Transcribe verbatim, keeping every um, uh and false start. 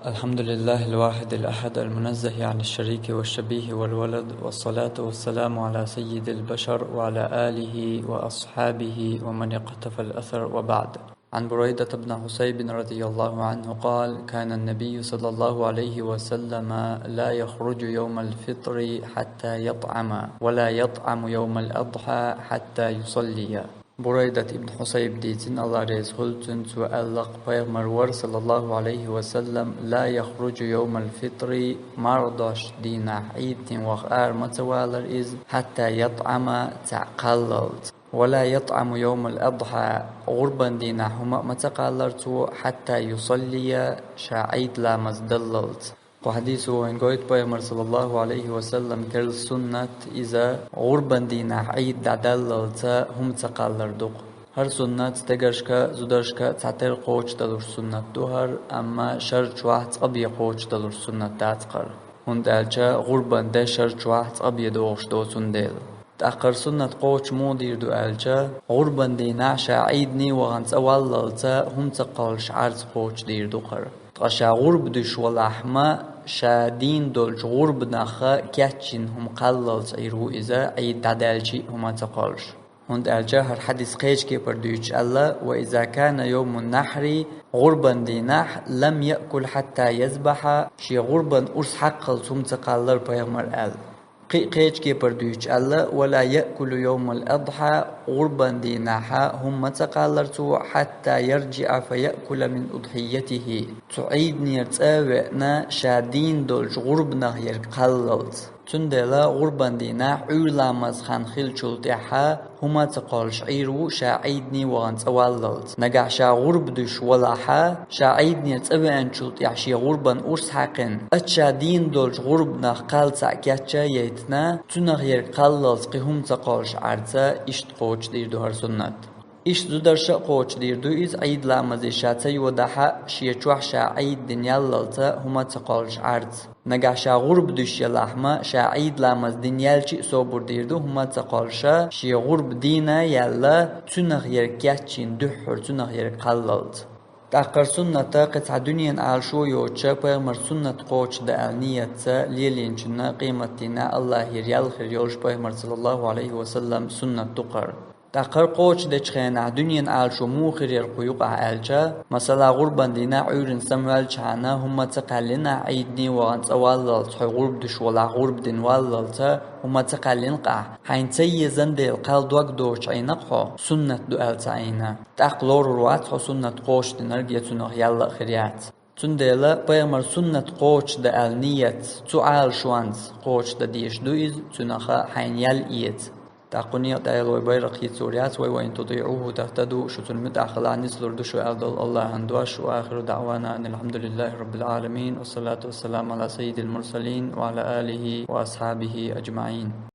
الحمد لله الواحد الأحد المنزه عن الشريك والشبيه والولد، والصلاة والسلام على سيد البشر وعلى آله وأصحابه ومن اقتفى الأثر، وبعد. عن بريدة بن حصيب رضي الله عنه قال: كان النبي صلى الله عليه وسلم لا يخرج يوم الفطر حتى يطعم، ولا يطعم يوم الأضحى حتى يصلي. Бурайдат ибн Хьусайб дийцина, Аллах реза хуьлда цунна, цо аьлла-кх: пайхамар вара, саллаллаху Ӏалайхи ва саллам, لا يخرج يوم الفطر, марха дийнахь, Ӏийда дийнахь ваха ара ма ца валара иза, حتى يطعم, цхьаъ кхаллалца. ولا يطعم يوم الأضحى, гӀурбан дийнахь хӀума а ма ца кхаллара цо, حتى يصلي, ша Ӏийда ламаз даллалца. Кху хьадисо вайна гойту пайхамара, саллаллаху Ӏалайхи ва саллам, керла суннат иза, гӀурбан дийнахь Ӏийда дӀадаллалца хӀума ца кхаллар ду-кх. ХӀара суннат стегаршка, зударшка цхьатерра кхочушдалуш суннат ду хӀара, амма шар чохь цкъа бен кхочушдалуш суннат дац-кх хӀара. ХӀунда аьлча гӀурбан де шар чохь цкъа бен догӀуш доцу цундела. ТӀаккха хӀара суннат кхочуш муха дийр ду аьлча, гӀурбан дийнахь ша Ӏийда дийнахь вахана цӀа валлалца хӀума ца кхаллалуш Ӏарца кхочуш дийр ду-кх хӀара. Ткъа ша гӀурба дуьйш валахь-ма, ша дийна долчу гӀурбанах кечйина хӀума кхаллалца Ӏийр ву иза, Ӏийда дӀадаьлча а хӀума ца кхаллалуш. ХӀунда аьлча хӀара хьадис кхечу кепара дуьйцуш аьлла: وإذا كان يوم النحر, гӀурбан дийнахь, لم يأكل حتى يذبح, шен гӀурбан урс хьакхаллалца хӀума ца кхаллара пайхамара аьлла. Кхин а кхечу кепара дуьйцуш аьлла: ولا يأكل يوم الأضحى, гӀурбан дийнахь хӀума ца кхаллара цо, حتى يرجع فيأكل من أضحيته, цу Ӏийда дийнахьера цӀа а веана, ша дийна долчу гӀурбанах ерг кхаллалца. Цундела гӀурбан дийнахь Ӏуьйра ламаза хан хиллачул тӀаьхьа хӀума ца кхаллалуш Ӏийр ву ша Ӏийда дийнахь вахана цӀа валлалца. Нагахь ша гӀурба дуьйш валахь, ша Ӏийда дийнахьера цӀа веанчул тӀаьхьа шен гӀурбан урс хьаькхина, оцу ша дийна долчу гӀурбанах кхалла цхьаъ кечъяйтина, цунах ерг кхаллалца кхин хӀума ца кхаллалуш Ӏарца, иштта кхочуш дийр ду хӀара суннат. Иштта зударша а кхочуш дийр ду иза, Ӏийда ламазе ша ца йодахь а, шен чохь ша Ӏийда дина яллалца хӀума ца кхаллалуш Ӏарца. Нагахь ша гӀурба дуьйш ялахь-ма, ша Ӏийда ламаз дина яьлча а собар дийр ду хӀума ца кхаллалуш, шен гӀурба дийна а яьлла, цунах ерг кечйина дуьххьара цунах ерг кхаллалца. ТӀаккха хӀара суннат кхин цхьа дуьненан Ӏалашо йоцуша, пайхамара суннат кхочушдан аьлла нийятца лелийначунна къематдийнахь Аллахьера ял хир йолуш пайхамара, саллаллаху Ӏалайхи ва саллам, суннат ду-кх хӀара. ТӀаккха хӀара кхочушдечу хенахь дуьненан Ӏалашо муха хир яра кху юкъахь аьлча, масала, гӀурбан дийнахь Ӏуьйранна самаваьллачхьана хӀума ца кхаьллина, Ӏийда дийнахь вахана цӀа валлалца, хьо гӀурба дуьйш валахь, гӀурба дина валлалца хӀума ца кхаьллина-кх ахь, хьайна ца езан дела кхалла дог доцуш Ӏийна-кх хьо, суннат ду аьлла ца Ӏийна. ТӀаккха лорур вац хьо суннат кхочушдинарг, я цунах ял а хир яц. Цундела пайхамара суннат кхочушдан аьлла нийятца, цу Ӏалашонца кхочушдан дезаш ду иза, цунах хьайна ял эца. ТӀаккха кху некъа тӀехь вай байракх йицлур яц: وإن تطيعوه تهتدوا, шу цунна муьтӀахь хилахь нислур ду шу аьлла долу Аллахьан дош. وآخر دعوانا أن الحمد لله رب العالمين، والصلاة والسلام على سيد المرسلين وعلى آله وأصحابه أجمعين.